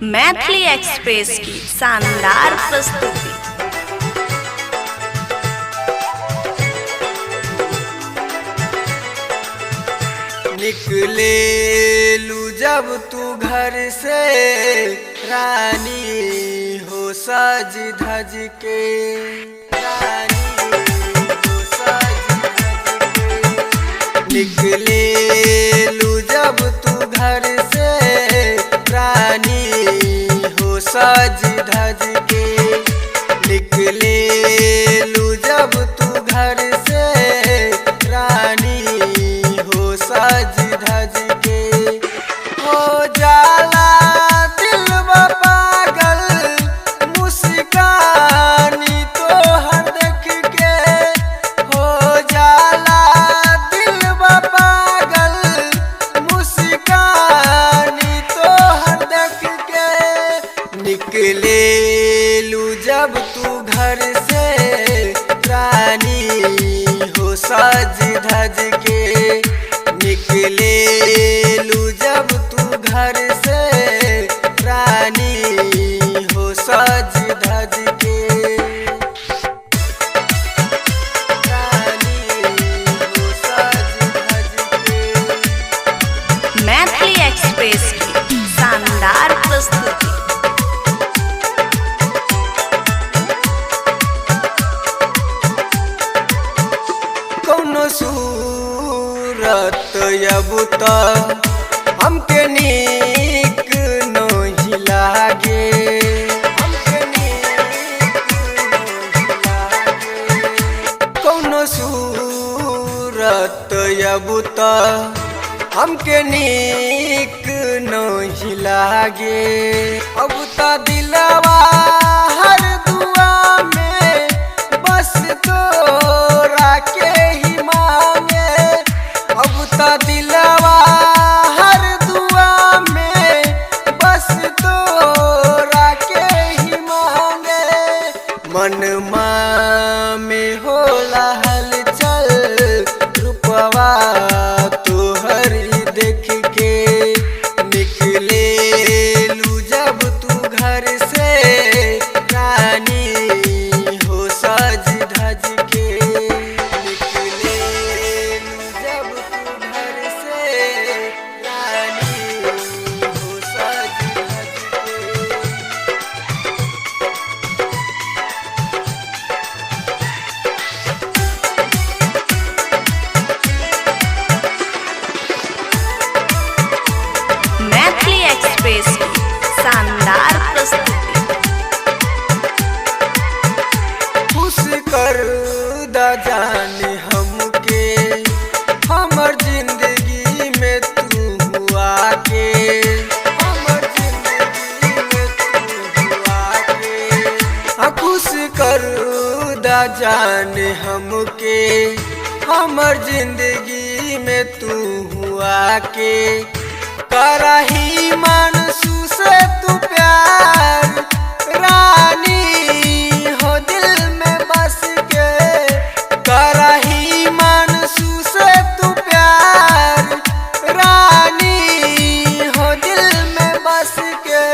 Maithili express की शानदार प्रस्तुति। निकले लू जब तू घर से रानी हो सज धज के, रानी हो सज धज के। निकले लू जब तू घर से रानी हो सज धज के। निकले लू जब तू घर से रानी हो सज धज के। हो जाला दिलवा पागल मुस्कानी तोहर देख के। हो जाला दिलवा पागल मुस्कानी तोहर देख के। निकले लू जब तू घर से रानी हो सज धज के। निकले लू जब तू घर से रानी हो सज धज के। रानी हो सज धज के। मैथिली एक्सप्रेस की शानदार प्रस्तुति। कौनो सूरत अब त हमके नीक नहीं लागे, हमके नीक नहीं लागे। कौनो सूरत अब त हमके नीक नहीं लागे। अब त दिलवा हर दुआ में बस तोरा के ही मांगे। अब त दिलवा हर दुआ में बस तोरा के ही मांगे। मनमा में होला हलचल रूपवा तोहर देख के। निकले लू जब तू घर से रानी हो सज धज के। निकले लू जब तू घर से रानी हो सज धज के। मैथिली एक्सप्रेस की शानदार प्रस्तुति। खुश कर द जाने हमके हमर जिंदगी में तू हुआ के, हमर जिंदगी में तू हुआ के। हाँ, खुश कर द जाने हमके हमर जिंदगी में तू हुआ के। करही मानसू से तू प्यार रानी हो दिल में बस के। करही मानसू से तू प्यार रानी हो दिल में बस के।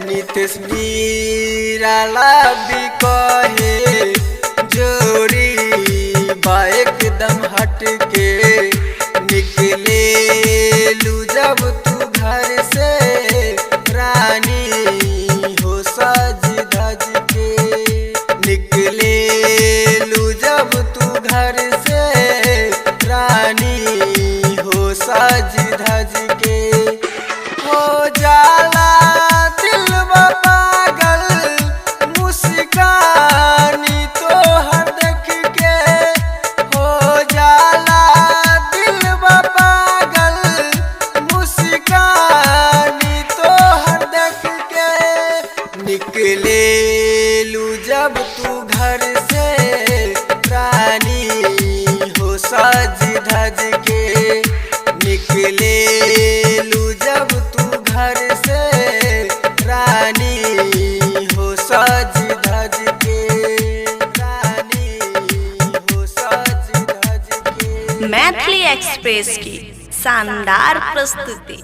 नितेश निराला भी कहे जोरी बा एकदम हट के। निकले लू जब तू घर से रानी हो सज धज के। निकले लू जब तू घर से रानी हो सज धज के। हो जाला दिलवा पागल मुस्कानी तोहर देख के। हो जाला दिलवा पागल मुस्कानी तोहर देख के। निकले लू जब तू घर से रानी हो सज धज के। निकले लू जब तू घर से रानी हो सज धज के, रानी हो सज धज के। मैथिली एक्सप्रेस की शानदार प्रस्तुति।